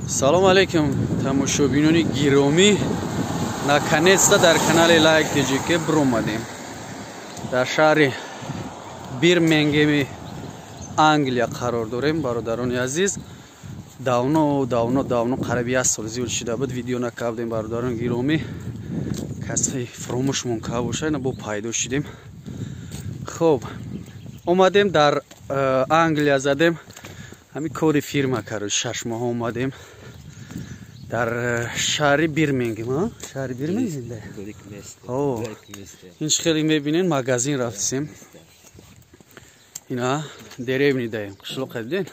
Салом алейкум, тамошобинони гиромӣ. Наконец-то дар канали Лайк ТЖК биромадем. Дар шаҳри Бирмингеми Англия қарор дорем, бародарони азиз. Давно, давно, давно, қариб як сол зиёд шида буд, видео накардем, бародарони гиромӣ. Касе фуромӯшмон карда боша, ина бо пайдо шидем. Хоб, омадем дар Англия задем. Ҳамин кори фирма кард, 6 моҳ омадем. Дар шаҳри Бирмингем, шаҳри Бирмингем. Ин хеле мебинен, магазин рафтисем. Ина деревни даем, қишлоқа диден.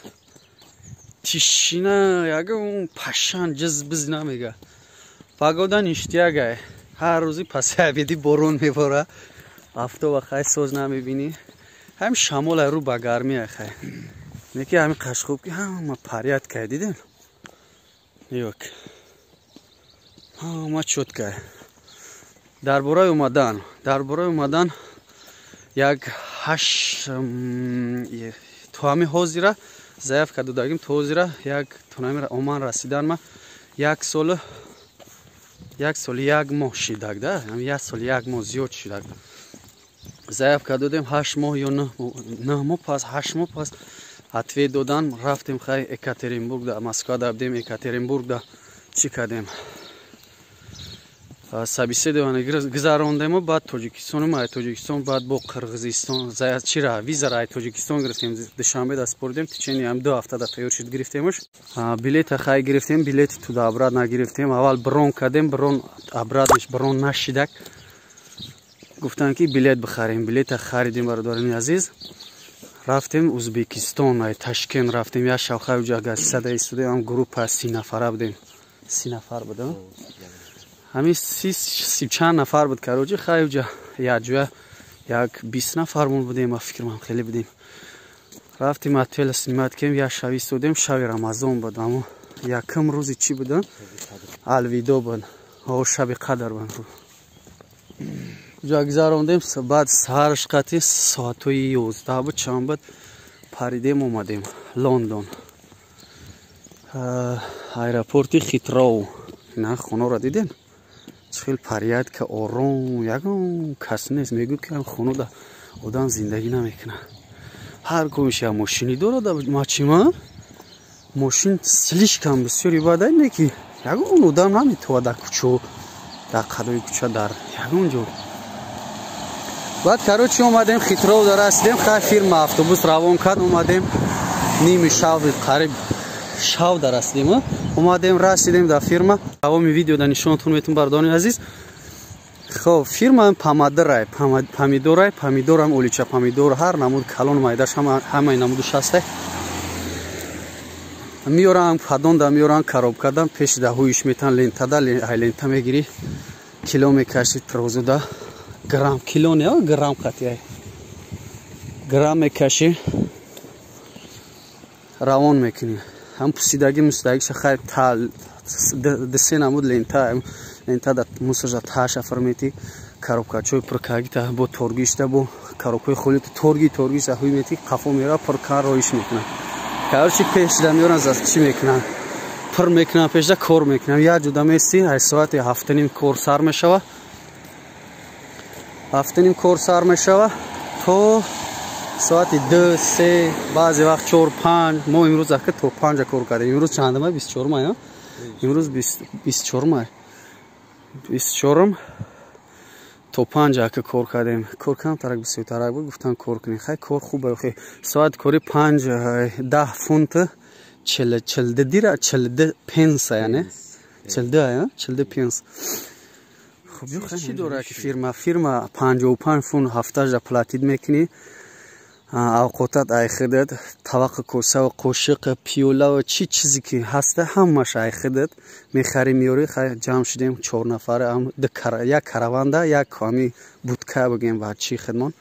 Тишина, ягон пашан ҷиз биз намега. Погода ништяк ай. Ҳар рӯзи паси обеди борон мебора. Афтоба хай соз намебинӣ. Ҳам шамол рӯ ба гармӣ ай хай. Неки ҳамин қашхуб ки ҳама порядка, дидем. Ёк. Ҳама чётко. Дар бораи омадан як ҳаш то ҳамин ҳозира заявка додагим, то ҳозира як то ҳамин оман расидан ма як сол як моҳ шидаг да, як сол як моҳ зиёд шидаг. Заявка додем 8 моҳ ё 9 моҳ пас, 8 моҳ пас ответ додан. Рафтем хай Екатеринбург да, Москва да будем, Екатеринбург да чӣ кардем, собеседование гузарондему, баъд Тоҷикистон, ай Тоҷикистон баъд бо Қирғизистон. Чира визара ай Тоҷикистон гирифтем, Душанбе да спордем, течение ҳам 2 ҳафта да тайёр шуд, гирифтемуш. Билета хай гирифтем, билети туда обратно нагирифтем. Аввал брон кардем, брон обратно ш брон нашидак, гуфтанд ки билет бихарем. Билета харидем, бародарони азиз, рафтем Узбекистон, ай Ташкент рафтем. Як шаб хай уҷа гастисада истодем, группа 30 нафара будем, 30 нафар будем, ҳамин си чанд нафар буд. Короче, хай уҷа якҷоя як 20 нафармон будем, ба фикрам хеле будем. Рафтем, отеля снимать кардем, як шаб истодем. Шаби Рамазон буд, амо якум рӯзи чӣ буд, Алвидо буд, о шаби қадр буд. Уҷа гузарондем, баъд саҳарш қати соатҳои 11 буд, чанд буд, паридем, омадем Лондон, аэропорти Хитроу. Ина хонаро дидем, хел порядка, ором, ягон кас нест. Мегӯ ки хонада одам зиндагӣ намекунад. Ҳар кумиш як мошини дорад, мачима мошин слишком бисёр ибада не ки ягон одам наметавад дар кӯчо, дар қадои кӯча, дар ягон ҷо. Баъд, короче, омадем Хитроу да расидем. Хай, фирма автобус равон кард, омадем ними шав, қариб шав да расидем. Омадем, расидем дар фирма. Давоми видео да нишонатон метун, бардони азиз. Хоб, фирма помадорай, помидорай, помидорам олича помидор, ҳар намуд, калон, майдаш, ҳамаи намудуш ҳастай. Меёрам падонда, меёрам коробкада, пеш да ҳуиш метан, лентада, ай лента мегирӣ, кило мекаши, трозуда грамм, кило не, грамм қатиай, грамм мекашӣ, равон мекунӣ. Ҳам пусидагӣ мусидагиша хай се намуд лента, лента да мусоржа таша фармети, коробкачои пуркагита бо торгишта, бо коробкаи холи торги, торгиша ҳуй мети, қафо мера, пуркан, роиш мекунад. Короче, пешда меёран, чӣ мекунанд, пур мекунанд, пешда кор мекунанд. Як ҷуда мести, ай соати 7:30 кор сар мешава, 7:30 кор сар мешава то соати 2, 3, баъзе вақт 4, 5. Мо имрӯз ака то 5 кор кардем. Имрӯз чандама? 24 май. Имрӯз 24 май, 24-ум. То 5 ака кор кардем. Кор камтарак, бисёртарак буд, гуфтан кор кунем. Хай, кор хуб. Соати кори 5, 10 фунт 42 дира, 42 пенса, яъне 42, 42 пенс. Хуб, чӣ дорад ки фирма 55 фунт ҳафтажа платить мекунӣ, авқотат айхидат, тавақи косаву қошиқ, пиёлаву чӣ чизе ки ҳаста, ҳамаш айхидат мехарӣ, меёрӣ. Хай, ҷамъ шудем чор нафара, як караванда, як ҳами будка бигем ба чӣ хидмон,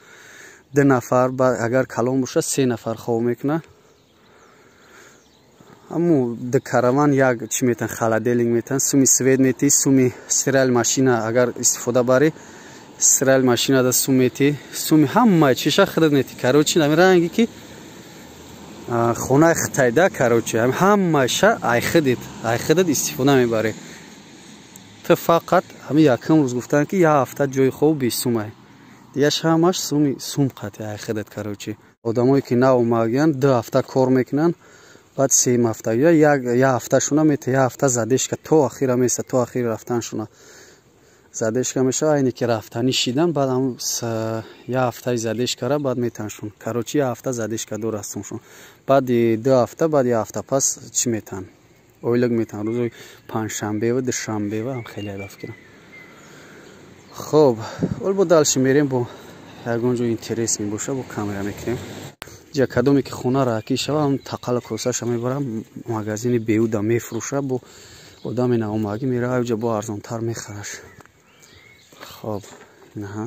ду нафар, агар калон бошад, се нафар хоб мекунад. Аммо ду караван як чӣ метан, холодильник метан, суми свет метӣ, суми стиральный машина, агар истифода барӣ, стиральный машинада сум метӣ, суми ҳамаи чиша худат метӣ. Короче, ами ранге ки Хонаи хитайда, короче, ҳамаша айхидит истифода мебарӣ. Ту фақат ҳамин якум рӯз гуфтанд, ки як ҳафта ҷои хоб бесумай. Дигаш ҳамаш сум қатъи айхидит, короче. Одамое ки нав омагиянд, 2 ҳафта кор мекунанд, баъд 3 ҳафта ё як ҳафташона мета, як ҳафта задешка то ахира меса, то ахири рафтаншона задешка мешава, айне ки рафтанӣ шидан, баъд ҳам як ҳафтаи задешкара баъд метаншон. Короче, як ҳафта задешка дорастоншон. Баъди 2 ҳафта, баъд як ҳафта пас чӣ метан? Ойлик метан. Рӯзои панҷшанбева, душанбева ҳам хеле ҳадаф кунам. Хоб, ҳол бо дальше мерем, бо ягон ҷо интерес мебоша, бо камера мекунем. Ҷа кадоме ки хона раҳакӣ шава, ҳам тақала косаша мебара, магазини беуда мефурӯша, бо одами наомагӣ мерава, ҷа бо арзонтар мехараш. Хоб, инаҳа.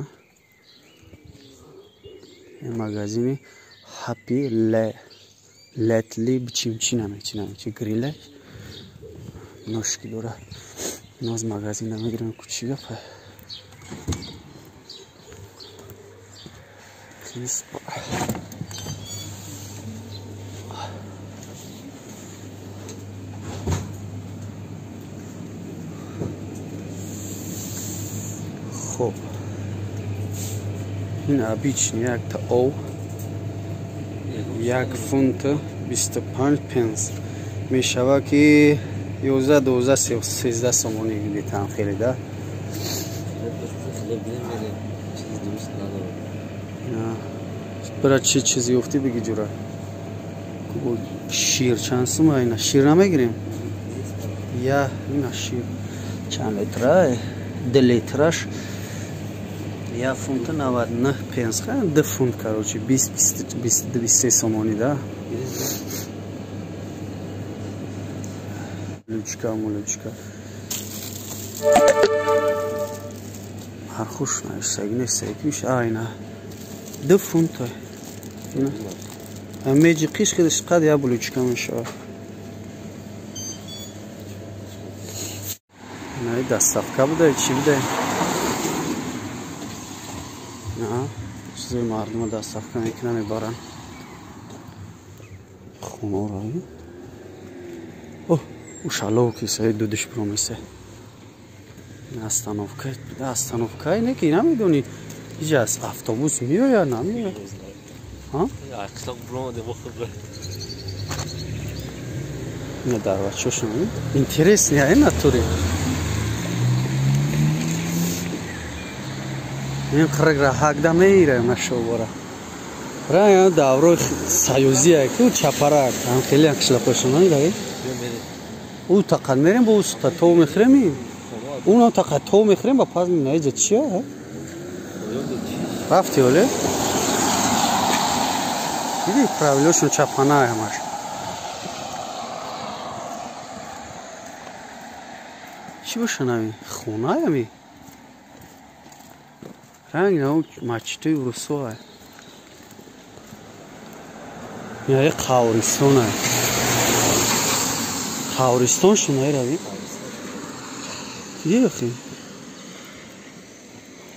Ин магазини Happy Letli бичим чи намечи гриле ношки дора. Ноз магазин намегирем кучи гапа. Хоб, ин обычный якта ов 1 фунт 25 пенс мешава, ки 11, 12, 13 сомонӣ метаҳам хеле да. Бира чӣ чизе ёфтӣ биги ҷура. Шир чанд сума? Ина шир намегирем? Я ина шир чанд литра? 2 литраш 1 фунт 99 пенс. 2 фунт, короче, 20, 22, 23 сомонӣ да. Лючка, мулючка. Ҳар хуш навиштагӣ нест, ки айна 2 фунт. Меҷи қиш хидаш қад я булючка мешавад. Ина доставка буда, чӣ буда? На, чизои мардума доставка мекунанд, мебаранд. Хонаро. О, ушалов ки саи дудиш промесе. Остановка, остановка не ки намедонӣ. Иҷа аз автобус меояд, намеояд. Ҳа? Ина дарвачошон. Интересный, ай натуре. Ин қирқ раҳакда меира нашобора. Ра даврои союзия ку чапарак, ҳам хеле қишлоқошон ай. Ӯ тақат мерем бо уста то мехӯрем. Уна тақат то мехӯрем, ба пас наиҷа чия? Рафти оле? Диди правилошон чапана ҳамаш. Чӣ бошад ами? Хона ами? Ранг на мачитои русоа. Яъне қавристон. Қавристон шунаи рави? Диди охи?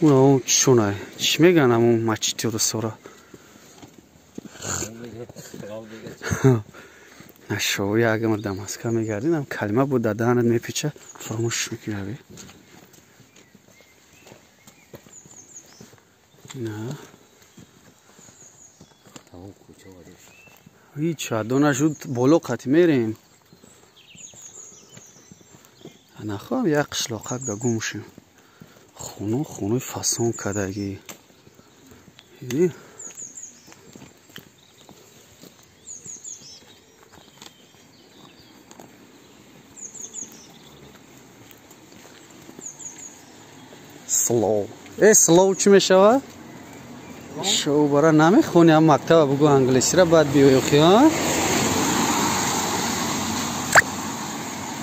Уна чунай. Чӣ мегӯянд ҳамун мачити русора? Нашови агар дар Москва мегардидам, калима буд дар даҳанат мепеча, фаромӯш мекунӣ рави. На. Ҳеҷ адо нашуд, боло қатӣ мерем. Нахоҳам як қишлоқак да гум шем. Хону хонаи фасон кардагӣ. Дидӣ? Слов. Слов чӣ мешавад? Шоу бара намехонӣ, ам мактаба бугӯ англисиро, баъд биёй охи, а?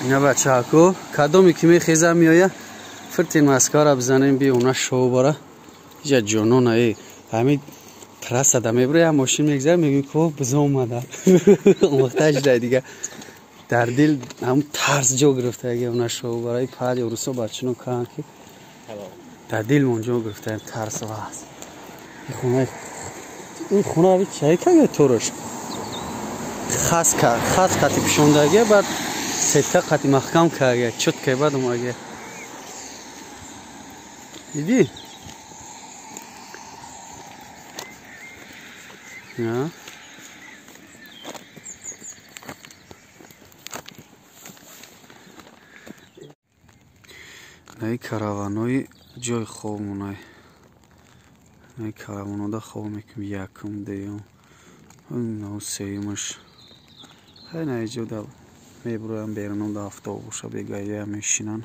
Ина бачаҳако, кадоме ки мехеза меоя, фиртин Москваро бизанем, биёна шоу бара. Иҷа ҷонона, ҳамин трассада мебура, як мошин мегзара, мегӯи ко бизо омада. Омӯхта шуда дига. Дар дил ҳамун тарс ҷо гирифта, ягона шоу бара. Паҳли урусо бачино карданд, ки дар дилмон ҷо гирифтаем тарс ваҳс. Ин хона чай кага тораш? Хас хас қати пишондагия, баъд сетка қати маҳкам каргия, чётко баъд омагия. Дидӣ? Я. Наи караванои ҷои хоб монай. Наи караванода хоб мекунем, якум, дуюм, нав сеюмаш. Хай наи ҷода мебуроям берунам да автобуса бегая мешинан.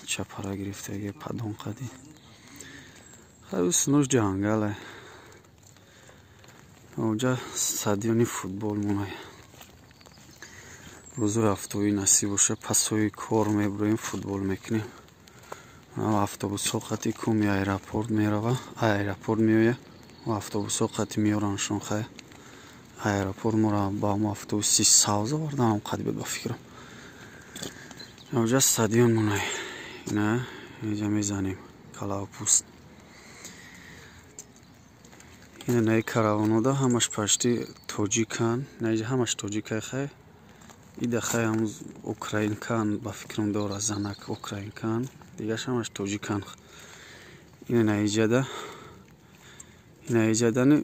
Чапара гирифтаги падон қади. Хай уснуш ҷангале. Онҷа стадиони футбол монай. Рӯзои ҳафтоӣ насиб боша, пасои кор мебуроем, футбол мекунем. Автобусҳо қати куми аэропорт мерава, аэропорт меоя, автобусҳо қати меораншон. Хай аэропорт мора ба мо автобуси савз овардаам, қади буд ба фикрам. Онҷа стадион монай. Ина инҷа мезанем калавпӯст. Ина наи караванода ҳамаш пашти тоҷикан, наиҷа ҳамаш тоҷикай. Хай ида хай ҳам украинкан ба фикрам дора, занак украинкан, дигаш ҳамаш тоҷикан. Ина наиҷада, ина иҷадани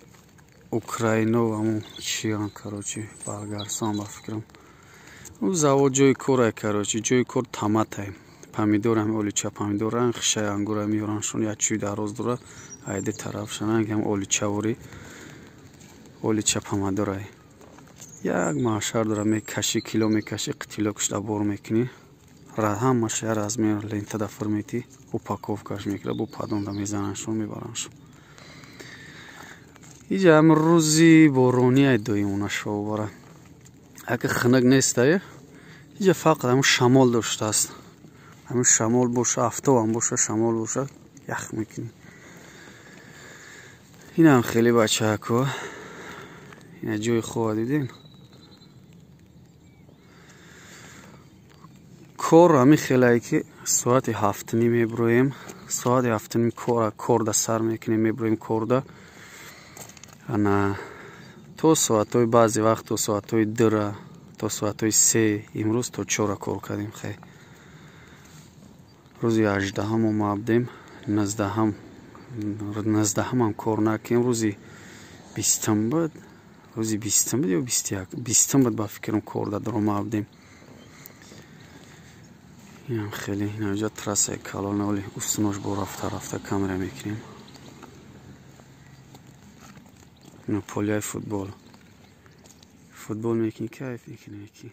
украино ҳамун чиан, короче, болгарсон ба фикрам. У завод ҷои корай, короче, ҷои кор томатай, помидорам, олича помидоран, хишай ангура меораншон, як чӯи дароз дора, айди тарафшанан ҳам оличавори олича помидорай. Як маҳшар дора, мекашӣ, кило мекашӣ, қитило кушта бор мекунӣ, ҳамаш я размер лентада фур метӣ, упаковкаш мекунад, бо падонда мезананшон, мебараншон. Иҷа ҳам рӯзи борони ай доимона шовбара. Ака хунук нестае, иҷа фақат ҳамун шамол доштааст. Ҳамун шамол боша, афтобам боша, шамол боша, ях мекунӣ. Инам хеле бачаако. Ина ҷои хова дидем. Кор ҳамин хелае ки соати 7:30 мебуроем, соати 7:30 корда сар мекунем, мебуроем корда. Ана то соатҳои баъзе вақт то соатҳои 2, то соатҳои 3, имрӯз то 4 кор кардем. Хай рӯзи 18 омадем, 19 ҳам кор накардем, рӯзи 20 буд, рӯзи 20 буд ё 21, 20 буд ба фикрам, корда даромадем. Инам хеле инаҷа трассаи калон, оли устунош бо рафта рафта камера мекунем. Ина поляи футбол. Футбол мекунӣ, кайф мекунӣ. Яки